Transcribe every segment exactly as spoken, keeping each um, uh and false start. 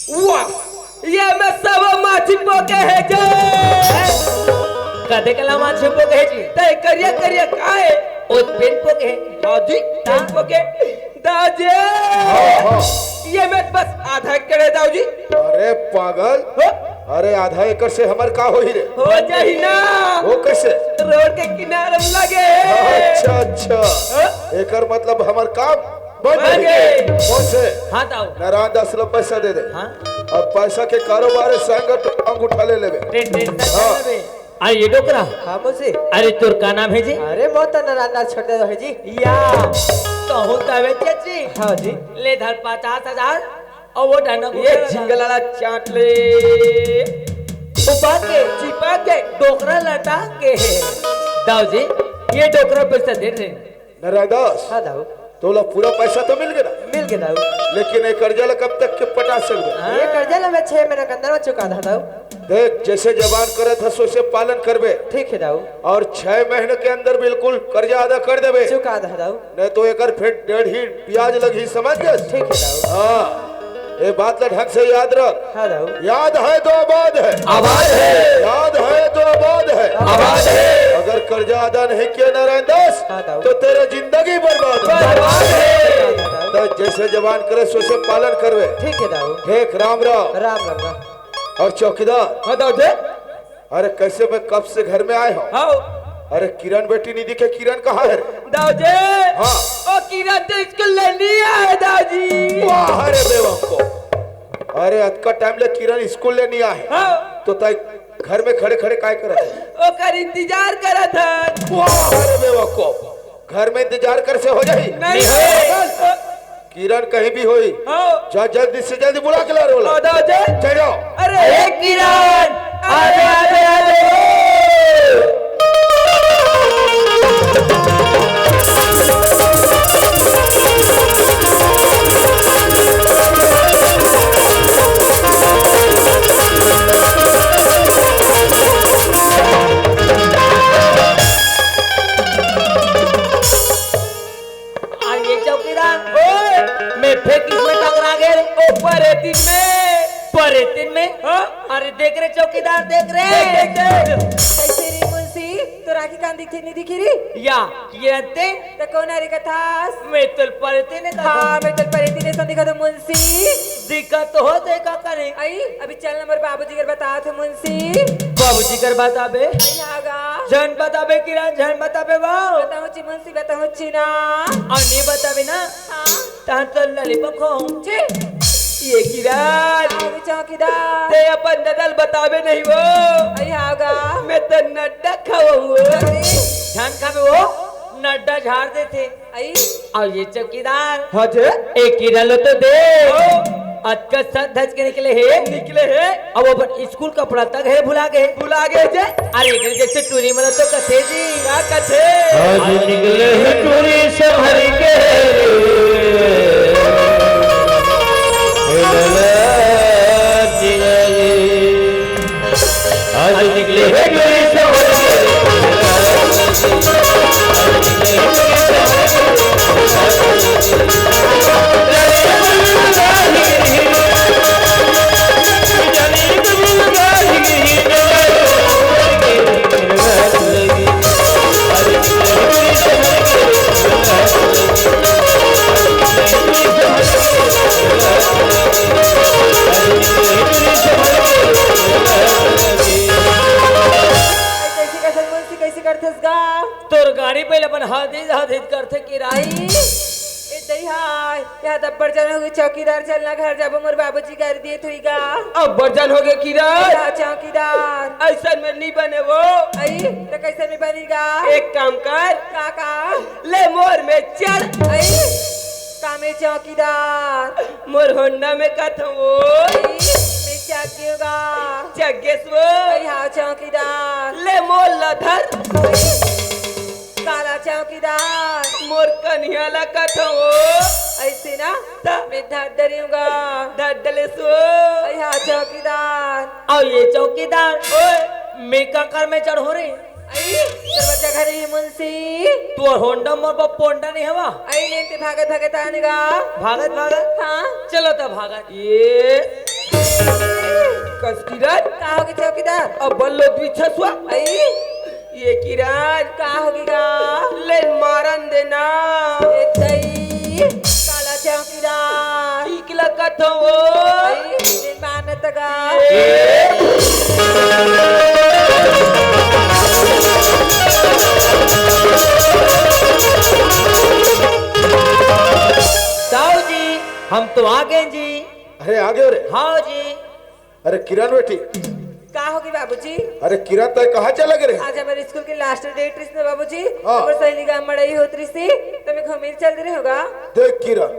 वाह, ये में सब माछी पोके हे जी। कते कला माछी पोके हे जी? तय करिया करिया का हे? ओ पेन पोके हे। हाँ जी, पेन पोके। दाऊ जी, हाँ, हाँ। ये में बस आधा एकड़ हे दाऊ जी। अरे पागल, हो? अरे आधा एकड़ से हमर का होही रे? हो जाही ना। वो कैसे? रोड के किनारे में लगे हे। अच्छा, अच्छा। हो? एकर मतलब हमर काम बन बन गई। गई। कौन से? हाँ, दाऊ। नारायण दास ला पैसा दे दे। हाँ। अब पैसा के कारोबार हे, संग अंगूठा ले लेबे। टेन-, टेंशन हाँ। ना लेबे। अरे ये डोकरा। हाँ, मौसी। अरे तोर का नाम हे जी? अरे, मोर तो नारायण दास छोटे हे जी। या, तो हूँ तबे चाची। हाँ जी। ले धर पचास हजार, अउ वो ढाना ये झिंगलाला चाट ले। उबा के, चिपा के, डोकरा लटा के। दाऊ जी, ये डोकरा पैसा दे रहे। नारायण दास, हाँ दाऊ। तोला पूरा पैसा तो मिल गया ना? मिल गया दाऊ। लेकिन ये कर्जा ला कब तक के पटा सकबे? हाँ। ये कर्जा ला मैं छह महीना के अंदर में चुका दा दाऊ। देख, जैसे जबान करत हस, वैसे पालन करबे। ठीक हे दाऊ। अउ छह महीने के अंदर बिल्कुल कर्जा अदा कर देबे। चुका दा दाऊ। नहीं तो एकर फेर डेढ़ी ब्याज लगही, समझ गए? ठीक हे दाऊ। हाँ। ये बात ला ढंग से याद रख। हाँ दाऊ। याद है तो आबाद है। आबाद है। याद है तो आबाद है। आबाद है। अगर कर्जा अदा नहीं किया नारायण दास, हाँ दाऊ। तो तेरा जिंदगी बर्बाद है। बर्बाद है। तो जैसे जबान करे, वैसे पालन करबे। ठीक हे दाऊ। देख, राम राम। राम राम दाऊ। अउ चौकीदार। हाँ दाऊ जी। अरे कैसे मैं कब से घर में आए हूँ? हाँ। अरे किरण बेटी नहीं दिखे, किरण कहाँ है रे? दाऊ जी। हाँ। ओ किरण तो स्कूल ले नहीं आए दाऊ जी। वाह रे बेवकूफ, अरे अतका टाइम ले किरण स्कूल ले नहीं आए। हाँ। तो तय घर में खड़े खड़े काय करत हे? ओकर इंतजार करत हन। वाह रे बेवकूफ, घर में इंतजार करे से हो जाही? नहीं। नहीं हो। किरण कहीं भी होही। हाँ। जा जल्दी से जल्दी बुला के ला रे ओला। हाँ, दाऊ जी। चल जाओ। अरे, ए किरण, आ जा, आ जा, आ जा। अरे चौकीदार, ओए! मैं फेर किस में टकरा गे रे? ओ परेतिन में। परेतिन में? हाँ? अरे देख रे चौकीदार, देख रे। देख, देख, देख। कैसे रे मुंशी, तोर आँखी कान दिखथे नहीं दिखी रे? या, ये रहते? त कौन हरे कथस? मैं तो परेतिन हे कथस। हाँ, मैं तो परेतिन हे, संग दिखा तो मुंशी। दिखा तो हो, तो का करे? आई, अभी चल ना, मोर बाबूजी कर बतात हों मुंशी। बाबूजी कर बताबे? आई, हाँ गा। झन बताबे किरण, झन बताबे वो। बताहूँ ची मुंशी, बताहूँ ची ना। अउ नहीं बताबे ना? हाँ। तहन तो लॉलीपॉप खाहूँ। छी। ये किरण। आओ चौकीदार। तैं अपन ददा ल बताबे नहीं वो। आई, हाँ गा। मैं तो नड्डा खाहूँ। अरे। झन खाबे वो, नड्डा झाड़ देथे। आई। अउ ये चौकीदार। हाँ जी। ए किरण ल तो देख। ओ। अतका सज धज के निकले हे। निकले हे। अब अपन स्कूल कपड़ा तक हे भुला गे। भुला गे जी। अरे एकर जैसे टूरी मन तो कथे जी। का कथे? आज निकले हे टूरी संभर के रे। ए लला जिया रे। आज निकले हे टूरी संभर के। कैसे, कैसे मुंशी, कैसे करथस गा? तोर गाड़ी पहले अपन हाथी हाथी करथे किराई। ए दई हाय, यहाँ त अब्बड़ झन होगे चौकीदार, चल ना घर जाबो, मोर बाबूजी गारी देत होही गा। अब्बड़ झन होगे किराई। हाँ, चौकीदार। अइसन में नहीं बने वो। आई, त कैसे में बनी गा? एक काम कर। का, का? ले मोर में चढ़। आई, का में चौकीदार? मोर होंडा में कथों वो। आई, में चघ गेंव गा। चघ गेस वो। आई, हाँ, चौकीदार। ले मोर ला धर। आई, काला चौकीदार। मोर कनिहा ला कथों वो। अइसे ना? त? में धर डरेंव गा। धर डलेस वो। आई, हाँ, चौकीदार। अउ ये चौकीदार। ओए। में काकर में चढ़ों रे? आई, दरवाजा घर ही मुंशी। तोर होंडा मोर बर पोंडा नहीं हवा? आई, लेन ते भागत भागत आन गा। भागत भागत? हाँ। चलो त भागत। ये। कस किरण? का होगे चौकीदार? अब बल्लो द्विछसवा। आई? ये किरण? का होगे गा? ले मारन देना। ए दई, काला चौकीदार। ठीक लगत हो वो। आई, ले मानत गा। ए? ताऊ जी, हम तो आ गए जी। अरे, आ गए रे। हाँ जी। अरे किरण बेटी। का होगे बाबूजी? अरे किरण, तय कहाँ चला गए रे? आज हमारे स्कूल के लास्ट डेट रहिस ना बाबूजी। हाँ। हमर सहेली का मड़ई होत रहिस, त मैं घूमे चल दे रहे होगा। देख किरण,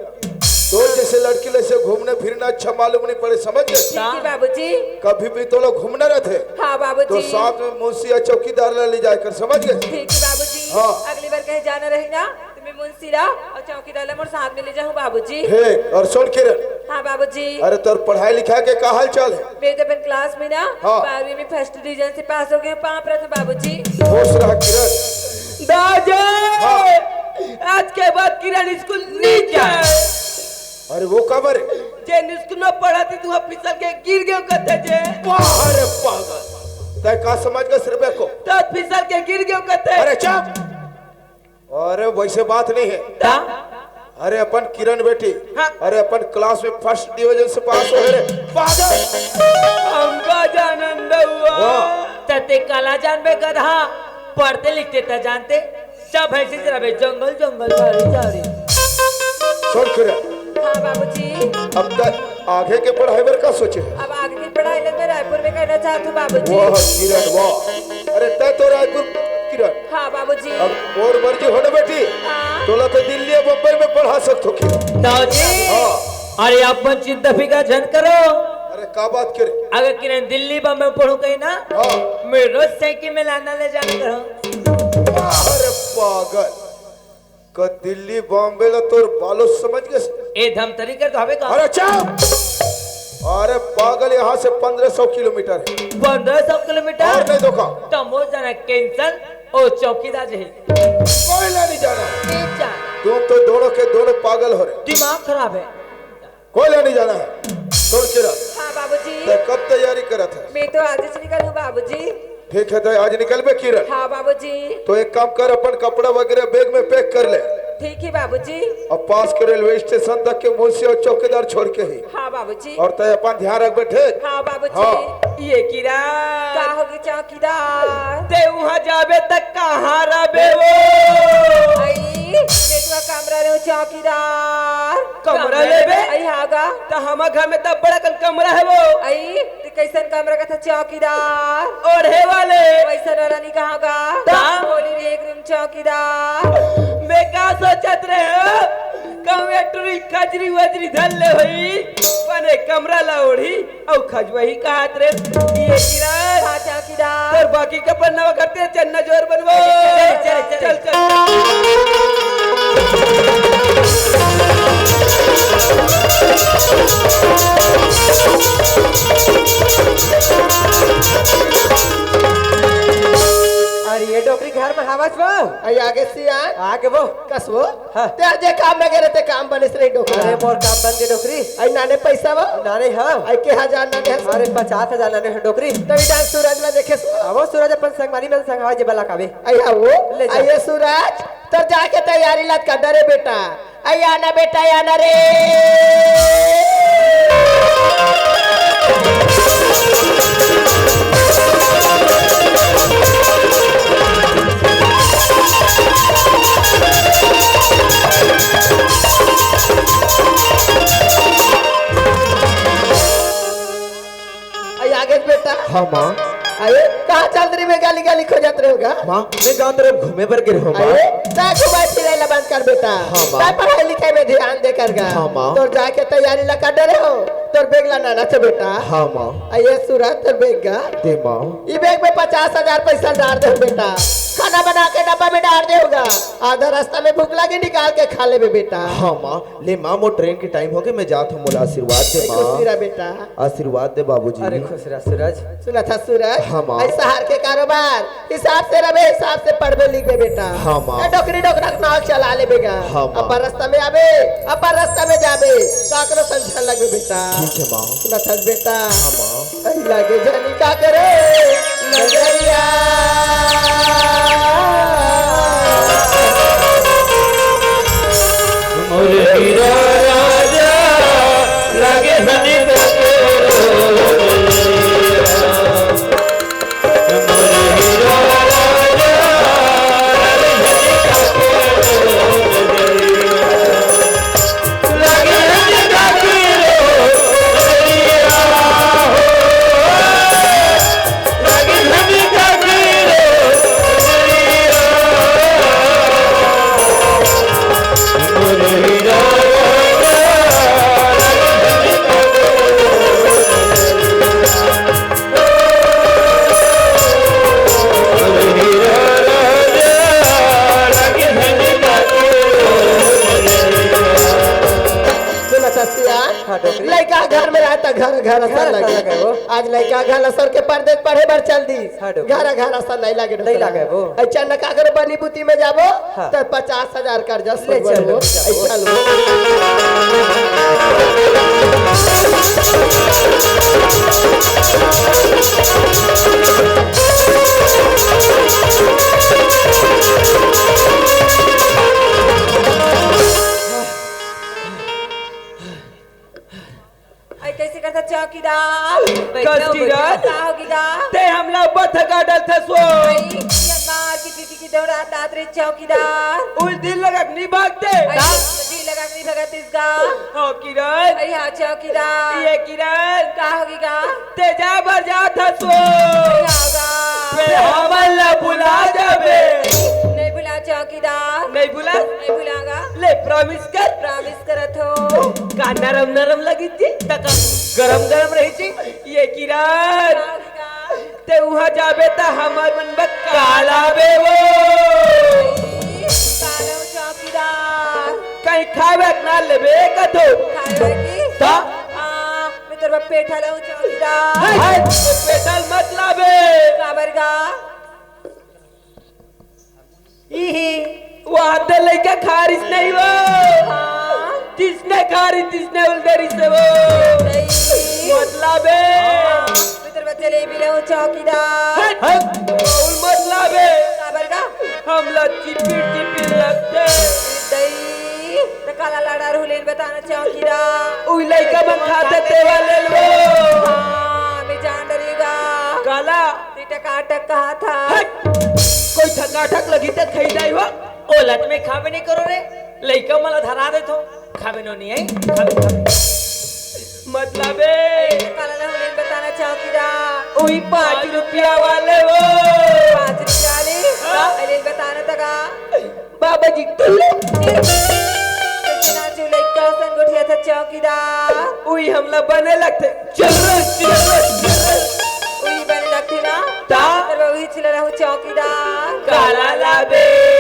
तो जैसे लड़की ले से घूमने फिरना अच्छा मालूम नहीं पड़े, समझ गए? ठीक है बाबूजी। कभी भी तो लोग घूमना रहते। हाँ बाबूजी। तो साथ में मुंशी या चौकीदार ला ले जाकर, समझ गए? ठीक है बाबूजी। हाँ। अगली बार कहीं जाना रही ना, तुम्हें मुंशी ला और चौकीदार ला मोर साथ में ले जाऊं बाबूजी। हे, और सुन किरण। हाँ बाबूजी। अरे तोर पढ़ाई लिखाई के का हाल चाल है? मैं तो अपन क्लास में ना हाँ। बारहवीं में फर्स्ट डिवीजन से पास हो गई हूँ, पाँव परत हूँ बाबूजी। खुश रह किरण। दादा, हाँ। आज के बाद किरण स्कूल नहीं जाए। अरे वो काबर? जे स्कूल में पढ़त रहिस, वहाँ फिसल के गिर गयो कथे जे। वाह रे पागल, तय का समझ गए सिर्फ को? तो फिसल के गिर गयो कथे। अरे चुप। अरे वैसे बात नहीं है। ता? अरे अपन किरण बेटी, हाँ। अरे अपन क्लास में फर्स्ट डिवीजन से पास हो रे पागल। हमका जानन दउवा। वाह। तते काला जानबे गधा, पढ़ते लिखते त जानते, सब भैंसी से रहे जंगल जंगल झाड़ी झाड़ी। सुन किरण। हाँ बाबूजी। अब तक आगे के पढ़ाई बर का सोचे? अब आगे की पढ़ाई ला मैं रायपुर में करना चाहत हूँ बाबूजी। वाह किरण वाह। अरे तय तो रायपुर किरण। हाँ बाबूजी। अब मोर मर्जी हो ना बेटी, हाँ। तोला तो दिल्ली या बम्बई में पढ़ा सकत हो किरण। दाऊ जी, हाँ। अरे अपन चिंता फिकर झन करो। अरे का बात करे? अगर किरण दिल्ली बम्बई में पढ़हूँ कहीं ना, हाँ। मैं रोज साइकिल में लाना ले जाना करो। अरे पागल, का दिल्ली बॉम्बे ला तोर बालोद समझ गए? ए धमतरी कर तो हवे का? अरे चुप! अरे पागल, यहाँ से पन्द्रह सौ किलोमीटर है। पन्द्रह सौ किलोमीटर? और नहीं तो का? त मोर जाना कैंसिल, ओ चौकीदार जी। कोई ला नहीं जाना। नहीं जाना। तुम तो दोनों के दोनों पागल हो रहे। दिमाग खराब है। कोई ला नहीं जाना है। सुन किरण। हाँ बाबूजी। तय कब तैयारी करत है? मैं तो आज ही निकलूँ बाबूजी। ठीक है, तो आज निकलबे किरण। हाँ बाबूजी। तो एक काम कर, अपन कपड़ा वगैरह बैग में पैक कर ले। ठीक है बाबूजी। अब पास के रेलवे स्टेशन तक के मुंशी और चौकीदार छोड़ के ही। हाँ बाबूजी। और तय अपन ध्यान रखबे, ठीक? हाँ बाबूजी। हाँ। ये किरण। का होगे चौकीदार? ते वहाँ जाबे त कहाँ रहबे वो? आई, मैं तो कमरा रहे चौकीदार। कमरा लेबे? आई हाँ गा। त हमर घर में त बड़ा कन कमरा है वो। आई, ते कैसन कमरा कथा चौकीदार? ओढ़े वाले। वैसन वाला नहीं कहाँ गा? त? बोली रे एक रूम चौकीदार। मैं का सोचत रहे हो? कहूँ ए टुरी खजरी वजरी धर ले होई। बने कमरा ला ओढ़ी। अउ खजवही कहत रे, ये किरण। हाँ, चौकीदार। तोर बाकी के पन्ना करते चन्ना जोर बनबो। चल, चल, चल। चल, चल। अरे, ये डोकरी घर में हवस वो? अरे, आगे सियान। आगे वो। कस वो? हाँ। तेर जे काम में गे रहे, ते काम बने से नहीं डोकरा। अरे, मोर काम बन के डोकरी। आई नाने पैसा वो? नाने, हाँ। आई के हजार नाने है? अरे, पचास हजार नाने है डोकरी। तो ई डांस सूरज ला देखे सो। आवो सूरज अपन संगवारी मन संग हवा जे बला कावे। आई हाँ वो? ले जा। आई ये सूरज, तो जाके तैयारी लात कर डरे बेटा। आई आना बेटा, आई आना रे। आई आगे बेटा। हाँ, माँ। अरे, कहाँ चल रही बे? गाली, गाली खोजत रहे होगा। माँ, मैं गाँव तरफ घूमे बर गिर हूँ, माँ। अरे, ता घुमाई फिराई ला बंद कर बेटा। हाँ, माँ। ता पढ़ाई लिखाई में ध्यान दे कर गा। हाँ, माँ। तोर जाके तैयारी ला कर डरे हो। तोर बैग ला नाना च बेटा। हाँ, माँ। अरे, सूरज तोर बैग गा। दे, माँ। ई बैग में पचास हजार पैसा डाल दे बेटा। खाना बना के डब्बा में डाल दे होगा। आधा रास्ता में भूख लगी, निकाल के खा लेबे बेटा। हाँ, माँ। ले माँ, मोर ट्रेन के टाइम होगे, मैं जात हूँ, मोला आशीर्वाद दे, अरे माँ। खुशी रह बेटा। आशीर्वाद दे बाबूजी। अरे खुश रह सूरज। सुना था सूरज? हाँ, माँ। ऐसा हार के कारोबार हिसाब से रहे, हिसाब से पढ़बे लिखबे बेटा। हाँ, माँ। ए डोकरी डोकरा के नाव चला लेबे गा। हाँ, माँ। अपन रास्ता में आबे, अपन रास्ता में जाबे, काकरो संग लगे बेटा। ठीक है माँ। सुनत हस बेटा? हाँ माँ। अरे लगे झनी का करे नजरिया। मोर हीरा राजा लगे झनी का करे नजरिया। सुन ससिया, हाँ, डोकरी। लइका घर में रहे त घर, घर असर घर असर लगे। लगे वो। आज लइका घर असर के परदेस पढ़े बर चल दिस। हाँ, डोकरी। घर, घर असर नहीं लगे नहीं डोकरी। लगे वो। अच्छा, न का करो, बनी बुती में जाबो, हाँ। त पचास हजार कर्जा ले सोच चल, बनो। ले चल। ऐसा लो। आई कैसे करता चौकीदार? बैठो, कस की बैठो, रात? का होगी गा? ते हमला बथका डलथस वो। आई, ये मार की दीदी की दौड़ा दादरे चौकीदार। उस दिन लगक नहीं भागते। आई, दा- जी लगक नहीं भगत इसका। हो किरण। आई हाँ चौकीदार। ये किरण। का होगी गा? ते जा बर जात हस वो। नहीं आओगा। ते हमन ला भुला जाबे। नहीं भुला चौकीदार। नहीं भुला? नहीं भुलागा। ले promise कर। Promise करत हो। का नरम नरम लगी थी, तक गरम गरम रही थी। ये किरण, का होगा? ते उहाँ जाबे त हमर मन बर का लाबे वो। का लाऊं चौकीदार? कहीं खावे के ना लेबे कथो। खावे की? त? आ, मैं तोर बर पेठा लाऊं चौकीदार। हाय, हाय, पेठा मत लाबे। काबर गा? इही, वो आधे लइका खारिस नहीं वो। हाँ। जिसने खारी, जिसने उल्देरी से वो। सही। मतलब है। हाँ। मैं तोर बर जलेबी लाऊं चौकीदार। हट, हट। वो मतलब है। काबर गा? हमला चिपिर चिपिर लगथे। दई, त काला लाड़ा रहू लेन बताना चौकीदार। उई लइका मन खाथे ते वाले लो। हाँ, मैं जान डरेगा। काला? ते टकाटक कहा था। हट! कोई ठकाठक लगी ते खाई जाई हो। ओला त मैं खाबे नहीं करो रे। लइका मन ला धरा देथो। खाबे नो नहीं आई। खाबे, खाबे। मतलब ए। काला रहू लेन बताना चौकीदार। उही पाँच रुपया वाले वो। पाँच रुपया वाले? हाँ। लेन बताना तका। बाबा जी टुल्लू। कैसे नाचू लइका सन गोठिया था चौकीदार। उही हमला बने लगथे। चल रे, चल रे, चल रे। उही बने लगथे ना। ता? अरे उही चिल्ला रहू चौकीदार। काला लाबे।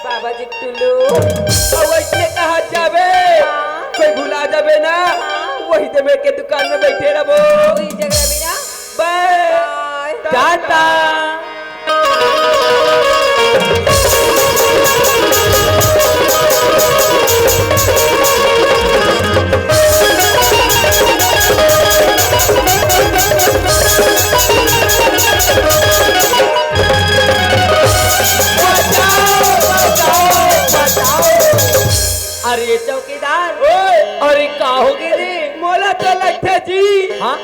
बाबा जी टुल्लू। अब वैसने कहा जाबे। हाँ। कोई भुला जाबे ना। हाँ। वही दे मेरे के दुकान में बैठे रहबो। उही जगह भी ना। बाय। बाय। टाटा। अरे चौकीदार, ओए! अरे का हो गे रे? मोला तो लगथे जी। हाँ?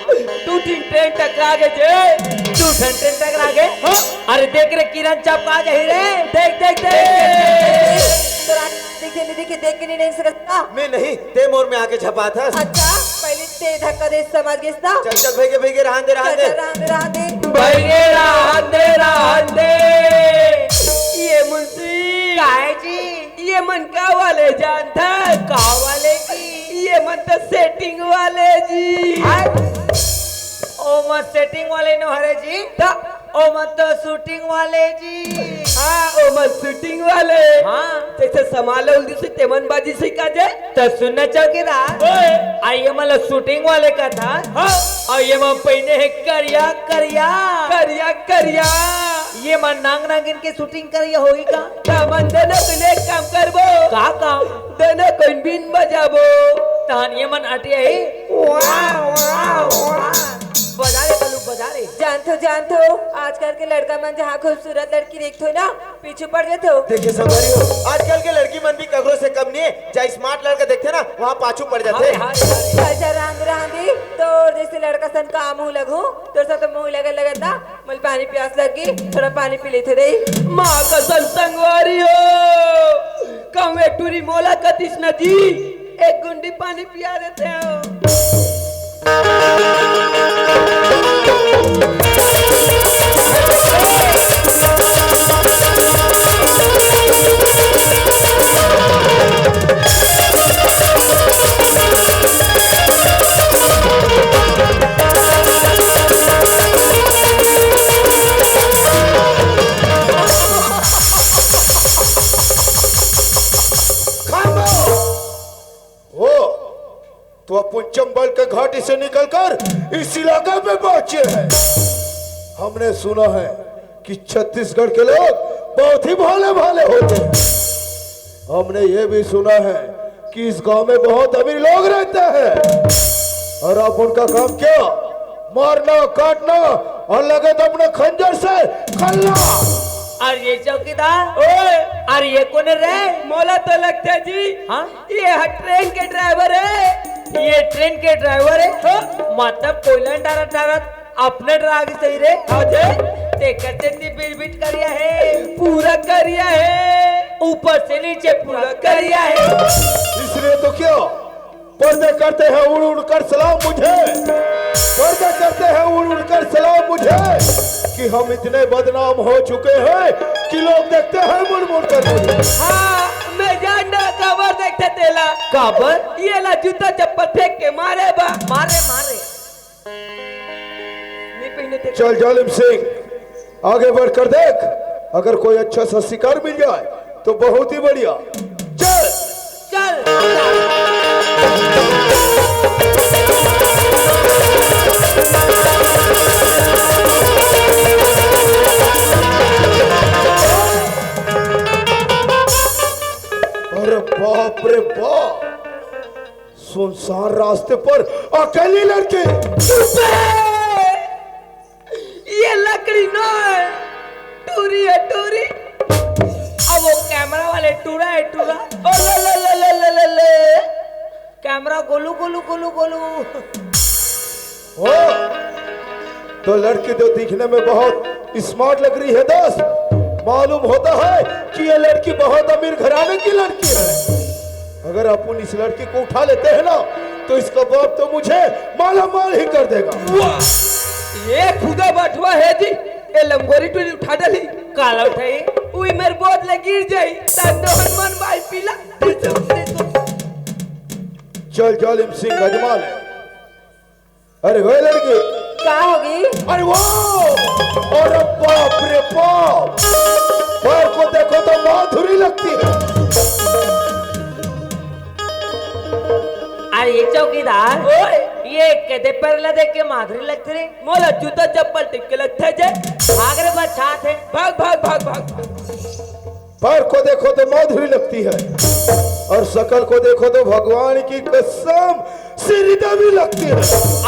दू ठिन ट्रेन टकरा गे जे। दू ठन ट्रेन टकरा गे? हाँ। अरे देख रे किरण चपका जाही रे। देख, देख, देख। तोरा देखे नहीं देखे, देख के नहीं देख सकत का? मैं नहीं, ते मोर में आके झपात हस। अच्छा, पहले ते धक्का दे समझ गेस ना? चल, चल, भैगे, भैगे, रहन दे, रहन दे। चल, चल, रहन दे, रहन दे। भैगे, रहन दे, रहन दे। ये मुंशी। काय जी? ये मन का वाले जानथा? का वाले जी? ये मन तो setting वाले जी। हाय। ओ मन setting वाले नो हरे जी। त? ओ मन तो shooting वाले जी। हाँ, ओ मन shooting वाले। हाँ। जैसे समाले उल्दी से तेमन बाजी से का जे। त सुन न चौकीदार। ओए। आ ये मन ल shooting वाले कथा। हाँ। अउ ये मन पहिने हे करिया, करिया। करिया, करिया। ये मन नांग नागिन के shooting करिया होही का? त मन दोनों कोई एक काम करबो। का काम? दोनों कोई बीन बजाबो। टहनिया मन अटिया हे। वाह, वाह, वाह। बजा रे बलू, बजा रे। जानथो, जानथो, आजकल के लड़का मन जहाँ खूबसूरत लड़की देखथो ना, पीछू पड़ जाथो। देखिए संगवारी हो, आजकल के लड़की मन भी ककरो से कम नहीं है। जहाँ स्मार्ट लड़का देखथे ना, वहाँ पाछू पड़ जाथे। हाय, हाय, हाय। अच्छा, रांध रांधी, तोर जैसे लड़का सन का मुँह लगू, तोर सा तो मुँह लगे लगे ना, मोला पानी प्यास लग गी, थोड़ा पानी पी लेथे रे। माँ कसम संगवारी हो, कहूँ एक टूरी मोला कतिस न जी, एक गुंडी पानी पिया देते हो। खामोश! हो, तो अपन चंबल के घाटी से निकलकर इस इलाके में पहुंचे हैं। हमने सुना है कि छत्तीसगढ़ के लोग बहुत ही भोले भाले होते हैं। हमने ये भी सुना है कि इस गांव में बहुत अमीर लोग रहते हैं और आप उनका काम क्या? मारना, काटना और लगे तो अपने खंजर से खलना। और ये चौकीदार? ओए! और ये कौन रे? मोला तो लगता जी, हाँ? ये ह ट्रेन के ड्राइवर है। ये ट्रेन के ड्राइवर है? हाँ। मतलब कोयला डारत डारत अपने डरा के सही रे। अजय, तेकर सेती बिरबिट करिया है। पूरा करिया है। ऊपर से नीचे पूरा करिया है। इसलिए तो क्या पर्दे करते हैं उड़ उड़ कर सलाम मुझे, पर्दे करते हैं उड़ उड़ कर सलाम मुझे कि हम इतने बदनाम हो चुके हैं कि लोग देखते हैं मुड़ मुड़ कर मुझे। हाँ, मैं जानना काबर देखते तेला। काबर? ये ला जूता चप्पल फेंक के मारे बा। मारे, मारे। नहीं पहने थे। चल जालिम सिंह, आगे बढ़कर देख, अगर कोई अच्छा सा शिकार मिल जाए तो बहुत ही बढ़िया। चल। चल। अरे बाप रे बाप, सुनसान रास्ते पर अकेली लड़की। ये लकड़ी ना है, टूरी है, टूरी। अब वो कैमरा वाले टूरा है, टूरा। ओ ले, ले, ले। कैमरा गोलू, गोलू, गोलू, गोलू। ओ, तो लड़की तो दिखने में बहुत स्मार्ट लग रही है दोस्त। मालूम होता है कि ये लड़की बहुत अमीर घराने की लड़की है। अगर अपन इस लड़की को उठा लेते हैं ना, तो इसका बाप तो मुझे माला माल ही कर देगा। वाह! ये खुदा बटवा है जी, ये लंगोरी टूरी उठा डाली। काला उठाई? उई मेर बोत ले गिर जाई, तब तो हनुमान बाई पीला। चल जालिम सिंह अजमा ले। अरे वो लड़की। का होगी? अरे वो! अरे बाप रे बाप! पैर को देखो तो माधुरी लगती है। अरे ये चौकीदार, ओए! ये कदे पैर ला देख के माधुरी लगती रे? मोला जूता चप्पल टिक के लगते जे। भाग रे बच्चा थे। भाग, भाग, भाग, भाग। पैर को देखो तो माधुरी लगती है और शकल को देखो तो भगवान की कसम श्रीदेवी लगती है।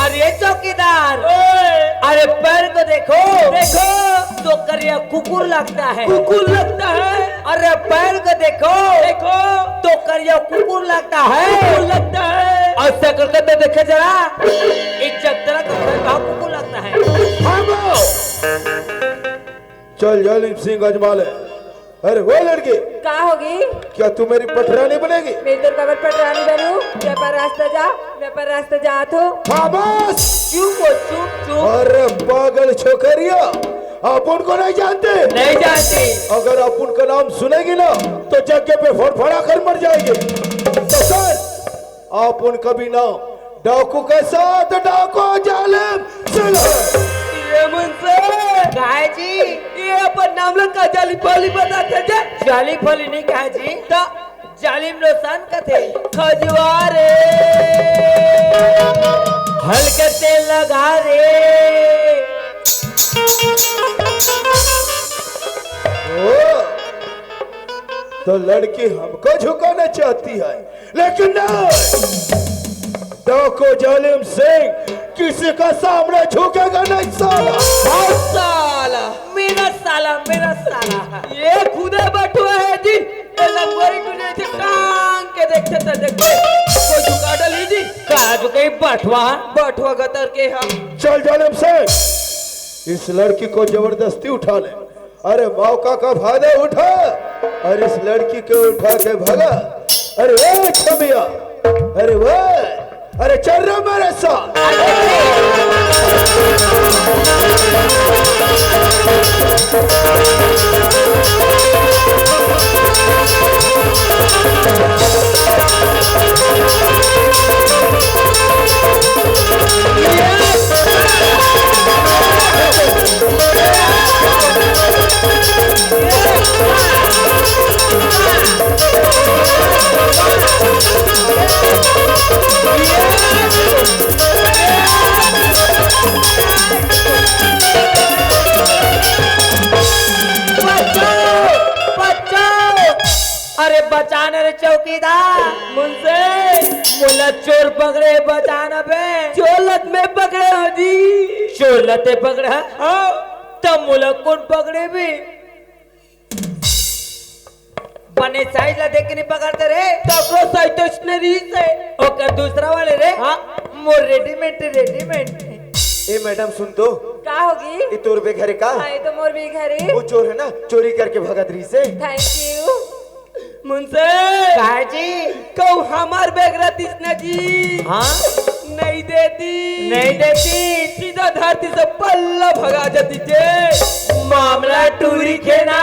अरे चौकीदार, ओए! अरे पैर को देखो, देखो, तो करिया कुकुर लगता है। कुकुर लगता है। अरे पैर को देखो, देखो, तो करिया कुकुर लगता है। कुकुर लगता है। और शकल को तो देखे जरा, इज्जत जरा तो कहाँ कुकुर लगता है। भागो। चल जालिम सिंह अजमा ले। अरे वो लड़की, का होगी? क्या तू मेरी पटरानी बनेगी? मैं तो कबर पटरानी बनू। मैं पर रास्ता जा, मैं पर रास्ता जा तो। खामोश! चुप हो, चुप, चुप। अरे पागल छोकरिया, आप उनको नहीं जानते? नहीं जानती। अगर आप उनका नाम सुनेगी ना, तो जगह पे फड़फड़ा कर मर जाएगी। तो सुन, आप उनका भी नाम डाकू के साथ डाकू जालिम सिंह है। ये मुंशी। काय जी? ये अपन नाम ला का जाली पाली बताते जे? जाली पाली नहीं काय जी? तो जालिम लोसान कथे। खजुआ रे। हल्के तेल लगा रे। ओ, तो लड़की हमको झुकाना चाहती है, लेकिन नहीं, डाकू जालिम सिंह, किसी का सामने झुकेगा नहीं साला। साला, मेरा साला, मेरा साला। ये खुदे बटुआ है जी। ये लंगोरी को नहीं थे, टांग के देखते थे, देखते। कोई झुका डाली जी। का झुके बटुआ? बटुआ गतर के हम। चल जालिम सिंह, इस लड़की को जबरदस्ती उठा ले। अरे मौका का फायदा उठा और इस लड़की को उठा के भगा। अरे ए छमिया, अरे वाह, अरे चल रे मेरे साथ। अरे बचा न रे चौकीदार। मुंशी। मोला चोर पकड़े, बचा न बे। चोर ल त मैं पकड़े हो जी। चोर ल ते पकड़ा? हाँ। त मोला कोन पकड़े बे? बने साइज ला देख के नहीं पकड़ते रे। तब वो साइज तो इसने रही से। ओकर दूसरा वाले रे। हाँ। मोर रेडीमेड, रेडीमेड। ए मैडम सुन तो। का होगी? ये तोर बेग हरे का? हाँ, ये तो मोर बेग हरे। वो चोर है ना, चोरी करके भगत रही से। Thank you. मुंशी। का जी? कहूँ हमार बेग रहतीस न जी। हाँ? नहीं देती। नहीं देती। सीधा धरती से पल्ला भगा जाती जे। मामला टूरी के ना।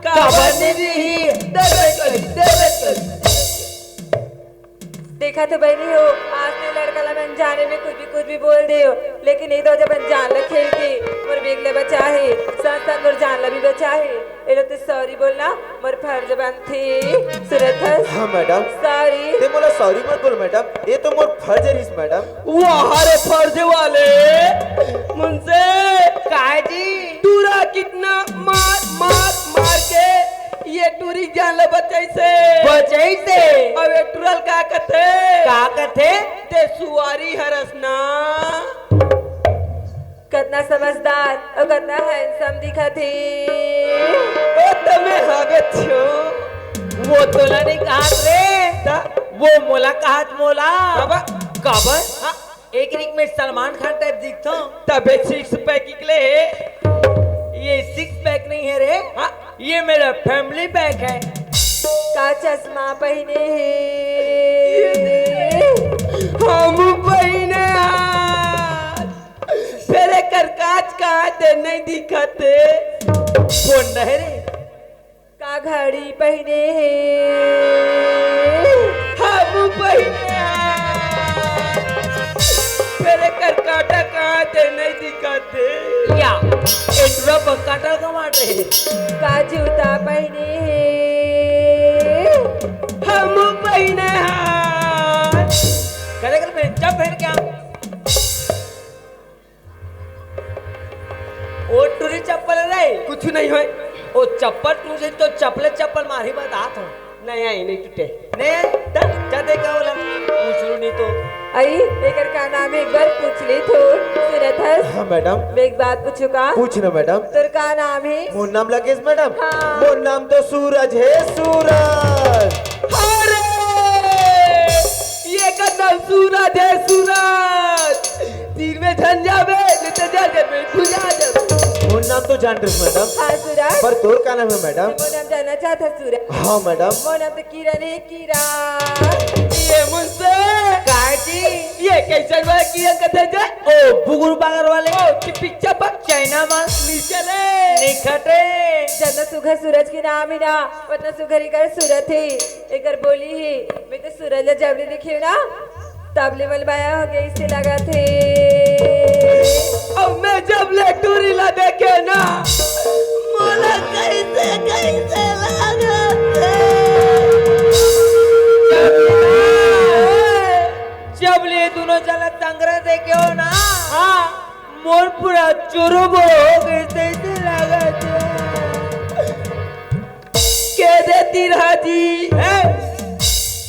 काबर नहीं दी? देबे करी, देबे करी। देखा तो बहनी हो, आज ने लड़का ला मैं अनजाने में कुछ भी, कुछ भी बोल दे हो, लेकिन ये तो जब अनजान ला खेल के मोर बेग ले बचा है, साथ साथ मोर जान ला भी बचा है। ए लो तो सॉरी बोलना मोर फर्ज बनथे। सुरत हस? हाँ मैडम। सॉरी। ते मोला सॉरी मत बोल मैडम, ये तो मोर फर्ज रहिस मैडम। वाह रे फर्ज वाले। मुंशी। काय जी? टूरा कितना मार मार मार के ये टूरी जान ले बचाइसे। बचाइसे। अब ये टूरा ल का कथे? का कथे? ते सुवारी हरस ना। कतना समझदार अउ कतना हैंडसम दिखत हे। ओ तमे हवे छो। वो तोला नहीं कहत रे। ता? वो मोला कहत मोला। बाबा। काबर? हाँ। एक रिक में सलमान खान टाइप दिखथो। तबे सिक्स पैक निकले हे। ये सिक्स पैक नहीं है रे। हाँ। ये मेरा फैमिली पैक है। का चश्मा पहने हे? हम पहने हाथ। फेर एकर कांच कहाँ ते नहीं दिखत हे? फोन रहे रे। का घड़ी पहने हे? हम पहने हाथ। फेर एकर कांटा कहाँ ते नहीं दिखत हे? या, एटुरा पर कांटा कमाट रहे। का जूता पहने हे? हम पहने हाथ। करे कर पहन, जब पहन क्या? ओ टूरी चप्पल रे। कुछ नहीं होय। ओ चप्पल टूरी तो चप्पले चप्पल मारी बतात हो। नहीं आई, नहीं टूटे। नहीं आई? तब जा देखा होला। पूछ लो नहीं तो। आई, एकर का नाम है? एक बार पूछ ली तो। सुरत हस? हाँ, मैडम। मैं एक बात पूछू का? पूछ ना, मैडम। तोर का नाम है? मोर नाम लगे हे, मैडम। हाँ। मोर नाम तो सूरज है, सूरज। अरे! ये का नाम सूरज है, सूरज। तीर में झन जाबे, नहीं तो जल जाबे, बुझा जाबे। मोर नाम तो जान रहे, मैडम। हाँ, सूरज। पर तोर का नाम है, मैडम? मोर नाम जानना चाहता, सूरज। हाँ, मैडम। मोर नाम तो किरण है, किरण। ये मुंशी। का जी? ये कैसन वाला किरण कथे जे? ओ, बुगुर बागर वाले। ओ, चिपिक चपक। चाइना माल। नीचे ले। निखटे। जतना सुघर सूरज के नाम है ना, वतना सुघर एकर सूरत है। एकर बोली है, मैं तो सूरज ला जब ले देखे ना, तब ले मलमाया हो गया, इसे लगा थे। अब मैं जब ले टूरी ला देखे ना, मोला कैसे, कैसे लगा थे। जब ले दोनों जना संग्रह देखे हो ना, हाँ। मोर पूरा चोरो बोरो हो गए, तैसे लागत हे। के दे तीर हाजी। ए,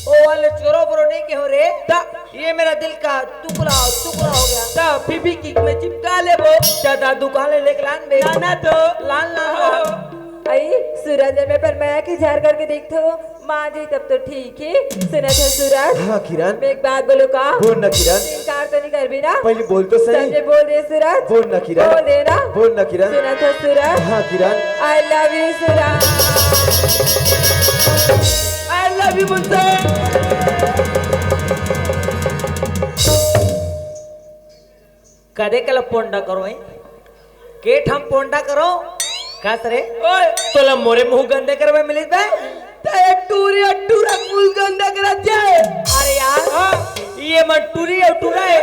ओ वाले चोरो बोरो नहीं के हो रे। ता ये मेरा दिल का टुकड़ा टुकड़ा हो गया। तो फिर भी किक में चिपका ले वो। ज्यादा दुकान ले लेके लान बे। लाना तो। लान लान लान। आई सूरज, मैं पर मैं की झार करके देखते हो माँ जी, तब तो ठीक है। सुना था सूरज? हाँ किरण। मैं एक बात बोलो का? बोल ना किरण। इनकार तो नहीं कर भी ना? पहले बोल तो सही। समझे बोल दे सूरज। बोल ना किरण। बोल दे ना। बोल ना किरण। सुना था सूरज? हाँ किरण। I love you Suraj. I love you मुझसे। कदे कला पोंडा करो है? के ठम पोंडा करो? कस रे? ओए। तोला मोरे मुंह गंदे करवे मिलिस बे? ते टूरी अउ टूरा मुंह गंदा करत जाए। अरे यार, हाँ। ये मन टूरी अउ टूरा है।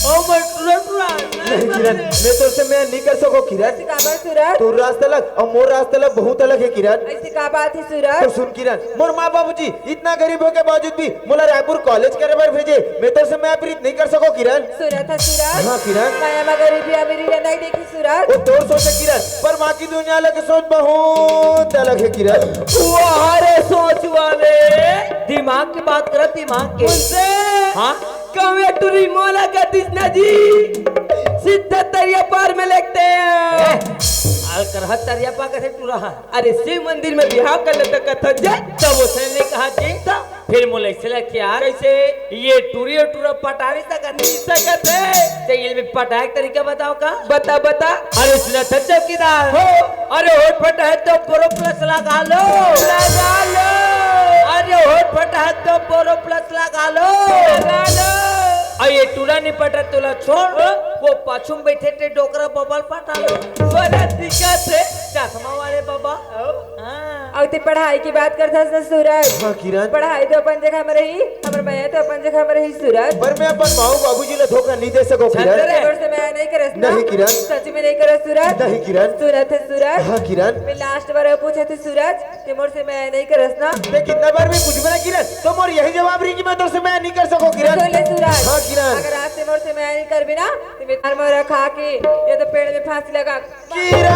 ओ मन टूरा टूरा। नहीं किरण, मैं तोर से मैं नहीं कर सको किरण। ऐसे काबर सूरज? तोर रास्ता अलग अउ मोर रास्ता अलग बहुत अलग है किरण। ऐसे का बात है सूरज? तो सुन किरण, मोर माँ बाबूजी इतना गरीब होके बावजूद भी मोला रायपुर कॉलेज करे बर भेजे। मैं तोर से मैं प्रीत नहीं कर सको किरण। सुना था सूरज? हाँ किरण। माया मा गरीबी अमीरी ला नहीं देखी सूरज। वो तोर सोच है किरण, पर माँ की दुनिया अलग, सोच बहुत अलग है किरण। वाह रे सोच वाले। दिमाग की बात कर, दिमाग के। मुझसे हाँ? कमे टूरी मोला का दिसना जी। सीधा तरिया पार में लेटते हैं। ए, अलकरहा तरिया पार कैसे टूरा है? अरे शिव मंदिर में बिहाव कर लेता कथा जे। तब उसने नहीं कहा जी। तब फिर मोला ऐसे लग यार। कैसे? ये टूरी अउ टूरा पटा नहीं सकत। नहीं सकत है। तो ये भी पटाए के तरीका बताओ का? बता, बता। अरे सुना था चौकीदार। हो। अरे होठ फटा है तो बोरो प्लस लगा लो। लगा लो। अरे होठ फटा है तो बोरो प्लस लगा लो। लगा लो। अउ ये टूरा नहीं पटा तोला छोड़। हो। वो पाछू में बैठे थे डोकरा बबल पटा लो। बड़ा दिक्कत है। चश्मा वाले बाबा। हो। हाँ। अउ ते पढ़ाई की बात करथस न सूरज। हाँ, किरण। पढ़ाई तो अपन जगह में रही, हमर मया तो अपन जगह में रही सूरज। पर मैं अपन माऊ बाबूजी ला धोखा नहीं दे सको, किरण। छंद रे। ते मोर से मया नहीं करस ना? नहीं, किरण। सच में नहीं करस सूरज? नहीं, किरण। सुनत है सूरज? हाँ, किरण। मैं लास्ट बार पूछत हूँ सूरज, ते मोर से मया नहीं करस ना? ते कितना बार भी पूछबे ना, किरण, तो मोर यही जवाब रही कि मैं तोर से मया नहीं कर सको, किरण। सुन ले सूरज। हाँ, किरण। अगर आज ते मोर से मया नहीं करबे ना, तो मैं तार मोरा खा के ये तो पेड़ में फांसी लगा। किरण!